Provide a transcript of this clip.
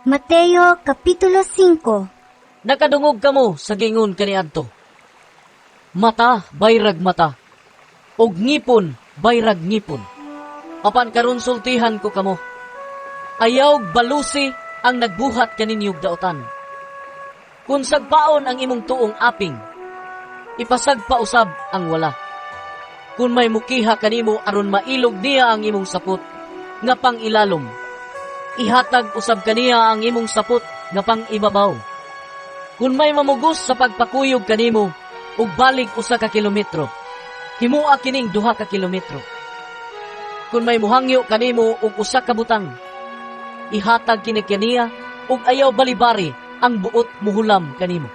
Mateo Kapitulo 5. Nakadungog kamo sa giingon kaniadto: "Mata bayrag mata, ug ngipon bayrag ngipon." Apan karon sultihan ko kamo: ayaw balusi ang nagbuhat kaninyog daotan. Kung sagpaon ang imong tuong aping, ipasagpa usab ang wala. Kung may mukiha kanimo aron mailog niya ang imong sapot nga pang ilalom, ihatag usab kaniya ang imong sapot nga pang ibabaw. Kung may mamugos sa pagpakuyog kanimo ug balig 1 ka kilometro, himoa kining 2 ka kilometro. Kung may muhangyo kanimo og 1 ka butang, ihatag kini kaniya ug ayaw balibari ang buot muhulam kanimo.